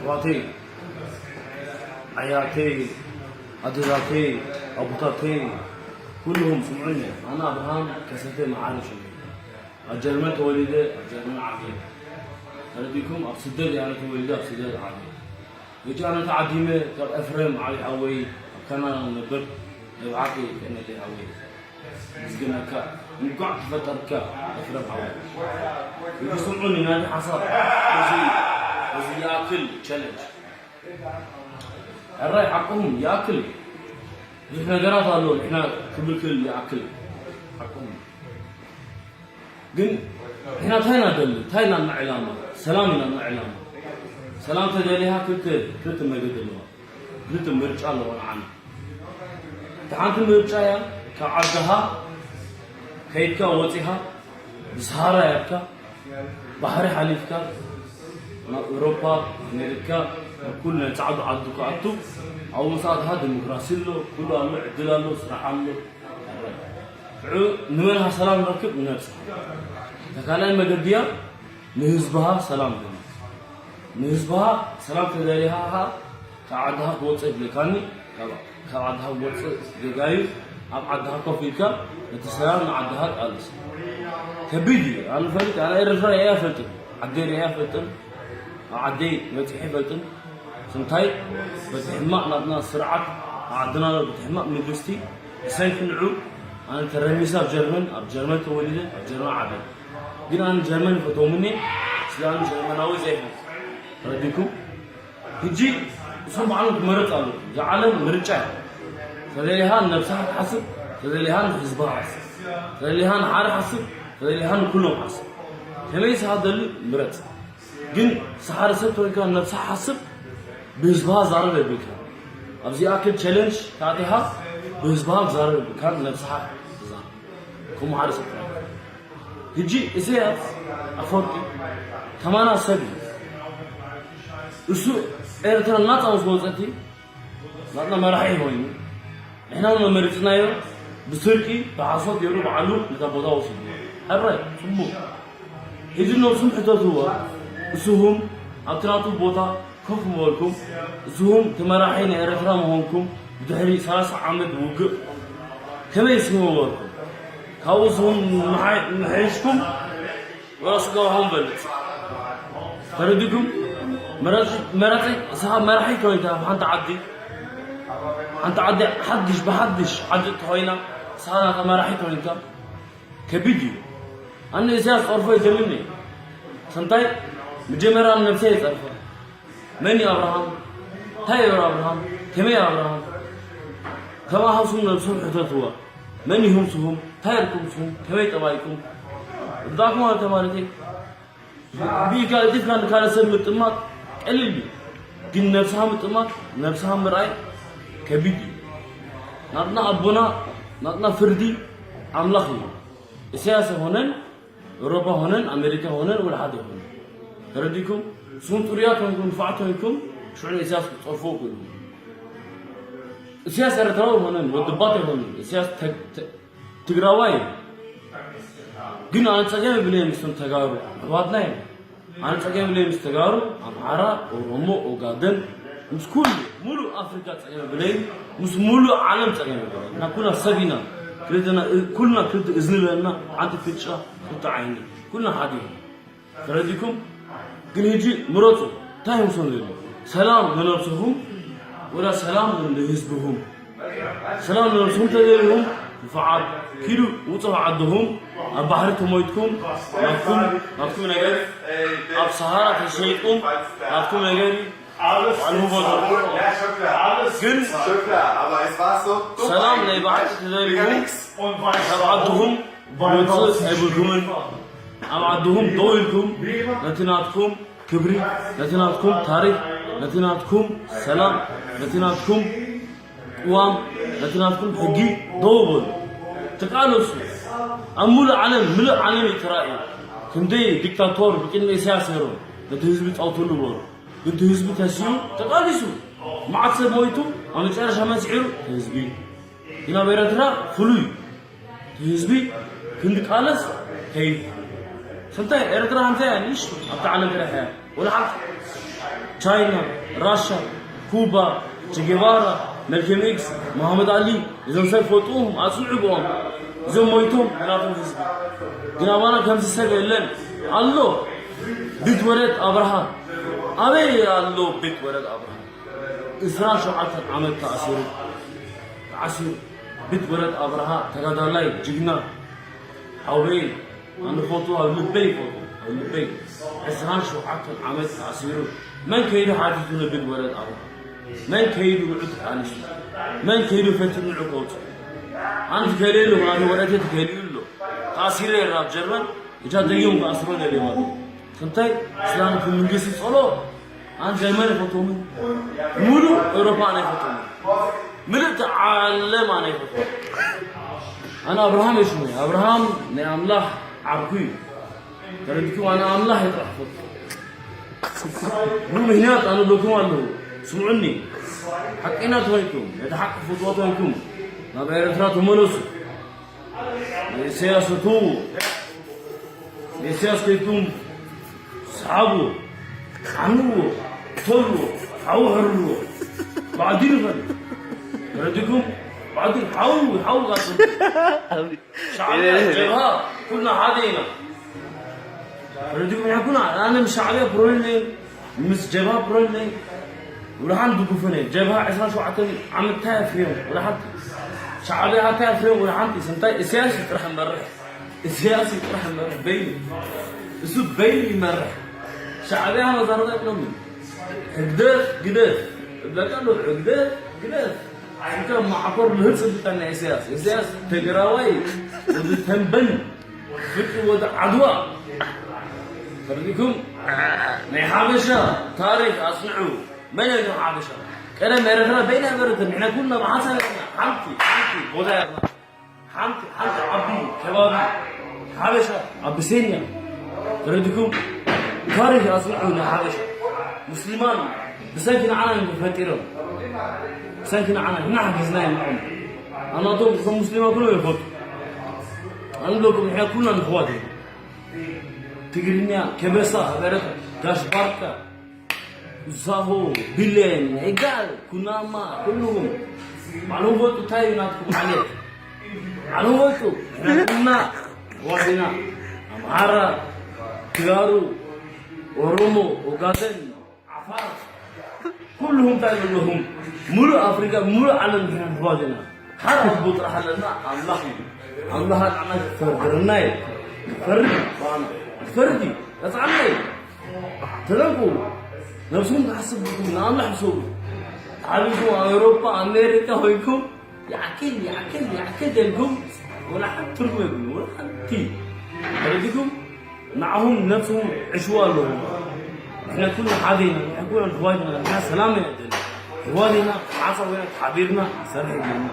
ኣሕዋተይ፣ ኣያተይ፣ ኣደታተይ፣ ኣቦታተይ፣ ኩልኹም ስምዑኒ። ኣነ ኣብርሃም ከሰተ መዓሪ ሽመይ። ኣብ ጀርመን ተወሊደ፣ ኣብ ጀርመን ዓብየ። ተረዲኩም? ኣብ ስደት እየ ኣነ ተወሊደ፣ ኣብ ስደት ዓብየ። ሕጂ ኣነ ተዓዲመ ካብ ኤፍሬም ዓብዪ ሓወይ ኣብ ካናዳ ንነብር፣ ናይ ብሓቂ ከነለይ ሓወይ። ምስግነካ፣ እንኳዕ ተፈጠርካ ኤፍሬም ሓወይ። ሕጂ ስምዑኒ፣ ናይ ሓሳብ እዚ፣ እዚ ይኣክል ቻለንጅ። ሕራይ ሓቅኹም ይኣክል። ብዙሕ ነገራት ኣሎ፣ ንሕና ክብል ክል ይኣክል። ሓቅኹም። ግን ንሕና እንታይ ኢና ደሊ? እንታይ ኢና እና ዕላማ? ሰላም ኢና እና ዕላማ። ሰላም ተደሊኻ ክልተ፣ ክልተ መገዲ ኣለዋ። ክልተ ምርጫ ኣለዋ ንዓና። እቲ ሓንቲ ምርጫ እያ፣ ካብ ዓድኻ ከይድካ ወፂኻ፣ ብሰሃራ ያድካ፣ ባሕሪ ሓሊፍካ፣ ናብ ኤውሮፓ፣ ኣሜሪካ፣ ናብ ኩሉ ናይ ፃዕዱ ዓዱ ክኣቱ፣ ኣብኡ ምስ ኣትኻ ዲሞክራሲ ኣሎ፣ ኩሉ ኣሎ፣ ዕድል ኣሎ፣ ስራሕ ኣሎ። ሽዑ ንመን ኢኻ ሰላም ንረክብ? ንነብስኻ። እታ ካልኣይ መገዲ እያ፣ ንህዝብኻ ሰላም ደሊ። ንህዝብኻ ሰላም ተደሊኻ ኸዓ፣ ካብ ዓድኻ ክወፅእ የድልየካኒ፣ ካብ፣ ካብ ዓድኻ ክወፅእ ጌጋ እዩ። ኣብ ዓድኻ ኮፍ ኢልካ ነቲ ሰላም ንዓድኻ ቃልስ። ከቢድ እዩ። ኣነ ፈልጥ፣ ኣነ ኤርትራ ሪኤ ኣይፈልጥን። ዓደይ ሪኤ ኣይፈልጥን። ኣብ ዓደይ በፂሐ ኣይፈልጥን። ስንታይ በቲ ሕማቕ ናትና ስርዓት ዓድና ኣሎ፣ በቲ ሕማቕ መንግስቲ ብሰንኪ ንዑ ኣነ ተረሚሰ ኣብ ጀርመን፣ ኣብ ጀርመን ተወሊደ፣ ኣብ ጀርመን ዓብየ። ግን ኣነ ጀርመን ይፈትዎም እየ፣ ስለ ኣነ ጀርመናዊ ዘይኮንኩ። ተረዲኩም? ሕጂ እሶም ባዕሎም ክመርፅ ኣለዎም። እዛ ዓለም ምርጫ እያ። ተደሊኻ ንነብስኻ ትሓስብ፣ ተደሊኻ ንህዝብኻ ሓስብ፣ ተደሊኻ ንሓደ ሓስብ፣ ተደሊኻ ንኩሎም ሓስብ። ከመይ ንስኻ ትደሊ ምረፅ። ግን ንስኻ ሓደ ሰብ ተኮይንካ ንነብስኻ ሓስብ፣ ብህዝብኻ ዛረብ የብልካ። ኣብዚ ኣክል ቻለንጅ ተኣቲኻ ብህዝብኻ ዛረብ የብልካ፣ ንነብስኻ ዛረብ። ከምኡ ሓደ ሰብ ተኮይንካ። ሕጂ ኢሳያስ ኣፈወርቂ ከማና ሰብ እዩ። እሱ ኤርትራ ናጻ ምስ ወጸቲ ናትና መራሒ ኮይኑ፣ ንሕና እውን መሪጽናዮ ብስርቂ፣ ብሓሶት ገይሩ ባዕሉ ነታ ቦታ ወሲዱ። ሕራይ፣ ጽቡቕ። ሕጂ ነብሱም ሕተትዋ፣ እሱሁም ኣብቲ ናቱ ቦታ ኮፍ ምበልኩም፣ እሱሁም እቲ መራሒ ናይ ኤርትራ ምዃንኩም ብድሕሪ ሰላሳ ዓመት ውግእ ከመይ ስምበልኩም? ካብኡ እሱሁም ምሓ-፣ ምሕሽኩም ወላ ስጋውኹም በልጽ። ተረዲኩም? መራጺ፣ መራጺ፣ ንስኻ መራሒ ኮይንካ ኣብ ሓንቲ ዓዲ፣ ሓንቲ ዓዲ ሓድሽ ብሓድሽ ዓዲ እንተኾይና፣ ንስኻ ናታ መራሒ ኮይንካ፣ ከቢድ እዩ። ኣነ ኢሳያስ ጸርፎ ኣይደልን እየ። ሰምታይ መጀመርያ ንነብሰይ እየ ጸርፎ። መን እዩ ኣብርሃም? እንታይ እዩ ኣብርሃም? ከመይ እዩ ኣብርሃም? ከማኹም ነብስኹም ሕተትዋ። መን ኢኹም ስኹም? እንታይ ኢልኩም ስኹም? ከመይ ጠባይኩም? እብዳኩም ኣልተ ማለት እዩ። ብኢድካ ቀልጢፍካ ንካልእ ሰብ ምጥማት ቀሊል እዩ። ግን ነብስኻ ምጥማት፣ ነብስኻ ምርኣይ ከቢድ እዩ። ናትና ኣቦና፣ ናትና ፍርዲ ኣምላኽ እዩ። ኢሳያስ ኣይኮነን፣ ኤውሮፓ ኾነን፣ ኣሜሪካ ኾነን፣ ወላ ሓደ ይኾነን። ተረዲኩም? ስኹም ጥሩያት ኮይንኩም፣ ንፉዓት ኮይንኩም፣ ሽዑ ንኢሳያስ ክትጸርፍዎ ክእልኩም። ኢሳያስ ኤርትራዊ ኣይኮነን፣ ወዲ ባት ኣይኮነን። ኢሳያስ ተ-፣ ተ-፣ ትግራዋይ እዩ። ግን ኣነ ጸገም የብለይን ምስቶም ተጋሩ፣ ኣሕዋትና እዮም። ኣነ ጸገም የብለይን ምስ ተጋሩ፣ ኣምሓራ፣ ኦሮሞ፣ ኦጋደን፣ ምስ ኩሉ፣ ሙሉእ ኣፍሪካ ጸገም የብለይን፣ ምስ ሙሉእ ዓለም ጸገም የብለይን። እና ኩልና ሰብ ኢና፣ ክልተና፣ ኩልና ክልተ እዝኒ ኣለና፣ ሓንቲ ፍጫ፣ ክልተ ዓይኒ፣ ኩልና ሓደ ኢና። ተረዲኩም? ግን ሕጂ ምረጹ፣ እንታይ እዮም ሰም ዘድልዩ? ሰላም ንነብስኹም ወላ ሰላም ንህዝብኹም? ሰላም ንነብስኹም ተደልዩኹም ንፉዓት፣ ኪዱ ውጹ ዓድኹም፣ ኣብ ባሕሪ ተሞይትኩም፣ ናትኩም፣ ናትኩም ነገር፣ ኣብ ሰሃራ ተሸይጥኩም፣ ናትኩም ነገር እዩ። ባዕሉ ቦታ። ግን ሰላም ናይ ብሓቂ ተደልዩኹም፣ ካብ ዓድኹም ውጽእ ኣይብልኩምን። ኣብ ዓድኹም ደው ኢልኩም ነቲ ናትኩም ክብሪ፣ ነቲ ናትኩም ታሪኽ፣ ነቲ ናትኩም ሰላም፣ ነቲ ናትኩም ቅዋም፣ ነቲ ናትኩም ሕጊ ደው በሉ። ተቃለሱ። ኣብ ሙሉእ ዓለም፣ ምሉእ ዓለም እዩ ተራእዩ። ክንደይ ዲክታቶር ብቅድሚ ኢሳያስ ነይሮም፣ ነቲ ህዝቢ ጻውትሉ በሉ። ግን እቲ ህዝቢ ተሲኡ ተቃሊሱ። መዓት ሰብ ሞይቱ፣ ኣብ መጨረሻ መን ስዒሩ? ህዝቢ። ግን ኣብ ኤርትራ ፍሉይ። እቲ ህዝቢ ክንዲ ቃለስ ከይድ። ስንታይ ኤርትራ ሓንቲ እያ፣ ንእሽቶ ኣብታ ዓለም ተረሕያ። ወላ ሓንቲ። ቻይና፣ ራሻ፣ ኩባ፣ ቸጌቫራ፣ መልከም ኤክስ፣ መሃመድ ኣሊ፣ እዞም ሰብ ፈልጥዎም ኣጽንዑ ብኦም። እዞም ሞይቶም ናቶም ህዝቢ። ግን ኣባና ከምዚ ሰብ የለን። ኣሎ ቤት ወረድ ኣብርሃ። ኣበይ ኣሎ ቤት ወረድ ኣብርሃ? ዕስራን ሸውዓተን ዓመት ተኣሲሩ። ተኣሲሩ። ቤት ወረድ ኣብርሃ ተጋዳላይ ጅግና ሓወይ ኣነ ፎቶ ኣብ ልበይ ፎቶ ኣብ ልበይ ዕስራን ሸውዓተን ዓመት ተኣሲሩ። መን ከይዱ ሓቲቱ ንብል ወረድ ኣብርሃ? መን ከይዱ ንዑ ተቃሊሱ? መን ከይዱ ፈቲኑ ንዑ ከውፅእ? ኣንቲ ከሊሉ ናቲ ወረቴ ትከሊሉ ኣሎ። ተኣሲሩ የራ ኣብ ጀርመን እጃ ደጊም ክኣስሮ ደልዮም ኣሎ። እንታይ እስላም እቲ መንግስቲ ጸሎ ኣን ጀርመን ይፈትዎም። ሙሉ ኤውሮፓ ኣነ ይፈትዎም። ምልእቲ ዓለም ኣነ ይፈትዎም። ኣነ ኣብርሃም እየ ሽመይ። ኣብርሃም ናይ ኣምላኽ ዓርኩ እዩ። ተረዲኩም ኣነ ኣምላኽ እየ ጥራሕ ፈትዎ። ብኡ ምክንያት ኣነ ብለኩም ኣለኹ። ስምዑኒ። ሓቀኛ ተኾይንኩም፣ ነቲ ሓቂ ፍትዎ ተኾይንኩም ናብ ኤርትራ ተመለሱ። ንኢሳያስ እትዉ፣ ንኢሳያስ ከይድኩም ሰሓብዎ፣ ዓንውዎ፣ ተልዎ፣ ሓዊ ሕርርዎ። ብዓዲ ንፈል። ተረዲኩም? ብዓዲ ሓዊ፣ ሓዊ ቃጽሉ። ሻዕብያ፣ ጀብሃ፣ ኩልና ሓደ ኢና። ተረዲኩም? ንሕና ኩና፣ ኣነ ምስ ሻዕብያ ፕሮብሌም የለይን። ምስ ጀብሃ ፕሮብሌም የለይን። ወላ ሓንቲ ድጉፈን እየ። ጀብሃ ዕስራን ሸውዓተን ዓመት እንታይ ኣፍርዮም? ወላ ሓንቲ። ሻዕብያ እንታይ ኣፍርዮም? ወላ ሓንቲ። እንታይ? ኢሳያስ ጥራሕ መርሕ። ኢሳያስ ጥራሕ መርሕ። በይኑ። እሱ በይኑ ይመርሕ። ሻዕብያ መዛረባ የብሎምን። ህግደፍ ግደፍ። እብለካ ኣለኹ። ህግደፍ ግደፍ። እንተ ማዕኮር ልህፅ ብጠና ኢሳያስ። ኢሳያስ ትግራዋይ ወዲ ተንበን ፍርቂ ወዲ ዓድዋ። ተረዲኩም? ናይ ሓበሻ ታሪኽ ኣጽንዑ። መን እዮም ሓበሻ? ቀደም ኤርትራ በይና ነበረት። ንሕና ኩልና ብሓንሳብ ኢና። ሓንቲ፣ ሓንቲ ቦታ ኢና። ሓንቲ፣ ሓንቲ ዓቢ ከባቢ ሓበሻ፣ ኣቢሲንያ። ተረዲኩም? ታሪኽ ኣጽንዑ ናይ ሓበሻ። ሙስሊማን ብሰንኪ ንዓና እዮም ተፈጢሮም። ብሰንኪ ንዓና፣ ንሕና ሓጊዝናዮም ንዖም። ኣናቶም እዞም ሙስሊማን ኩሎም ይፈልጡ። ኣነ ንብለኩም፣ ንሕና ኩልና ንሕዋት ኢና። ትግርኛ፣ ከበሳ፣ በረኻ፣ ጋሽ ባርካ፣ ዛሆ፣ ቢሌን፣ ኤጋል፣ ኩናማ፣ ኩሉኹም። ባዕሎም ፈልጡ እንታይ እዩ ናትኩም ዓሌት። ባዕሎም ፈልጡ። ንሕና ኩልና ኣሕዋት ኢና። ኣምሓራ፣ ትጋሩ፣ ኦሮሞ፣ ኦጋደን፣ ዓፋር፣ ኩሉኹም እንታይ ዘለኹም፣ ሙሉእ ኣፍሪቃ፣ ሙሉእ ዓለም ንሕና ኣሕዋት ኢና። ሓደ ኣቦ ጥራሕ ኣለና፣ ኣምላኽ እዩ። ኣምላኽ ንዓና ክፈርደና እዩ። ክፈርድ፣ ክፈርድ እዩ። ቀጻልና እዩ። ተጠንቀቑ። ነብስኹም ትሓስብ ብኩም ንኣምላኽ ሕሰቡ። ዓቢኹም ኣብ ኤውሮጳ፣ ኣሜሪካ ኮይንኩም፣ ይኣክል፣ ይኣክል፣ ይኣክል ኢልኩም፣ ወላ ሓንቲ ትርጉም የብሉን፣ ወላ ሓንቲ። ተረዲኩም? ንዓኹም ነብስኹም ዕሽዋ ኣለኹም። ንሕና ኩሉ ሓደ ኢና፣ ንሕና ኩሉ ኣሕዋት ኢና፣ ንሕና ሰላም ኢና ንደሊ። ኣሕዋት ኢና፣ ዓሳ ኮይና ሓቢርና ንሰርሕ ኣለና።